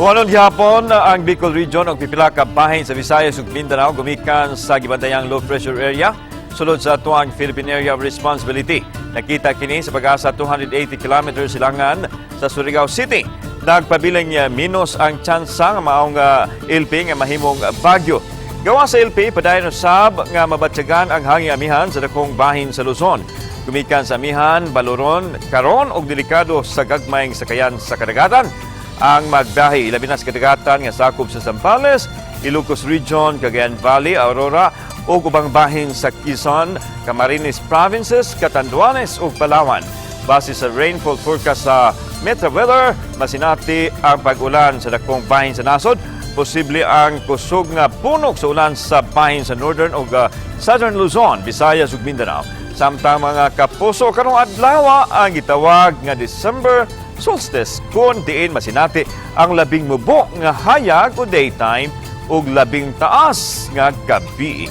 Uwanon gihapon ang Bicol Region ug pipila ka bahin sa Visayas ug Mindanao gumikan sa gibantayang low pressure area sulod sa atuang Philippine Area of Responsibility. Nakita kini sa Pag-asa, 280 kilometers silangan sa Surigao City. Nagpabiling minus ang tsansa nga maong LP nga mahimong bagyo. Gawa sa LP, padayon usab nga mabatyagan ang hangin amihan sa dakong bahin sa Luzon. Gumikan sa amihan, baloron, karon og delikado sa gagmayng sakayan sa kadagatan ang magbiyahe, ilabi na sa kadagatan nga sakop sa Zambales, Ilocos Region, Cagayan Valley, Aurora ug ubang bahin sa Quezon, Camarines Provinces, Catanduanes ug Palawan. Base sa rainfall forecast sa Metro Weather, masinati ang pag-ulan sa dakong bahin sa nasod. Posible ang kusog nga punok sa ulan sa bahin sa Northern ug Southern Luzon, Visayas ug Mindanao. Samtang, mga kapuso, karong adlaw ang gitawag nga December solstice kung diin masinati ang labing mubo nga hayag o daytime ug labing taas nga gabi.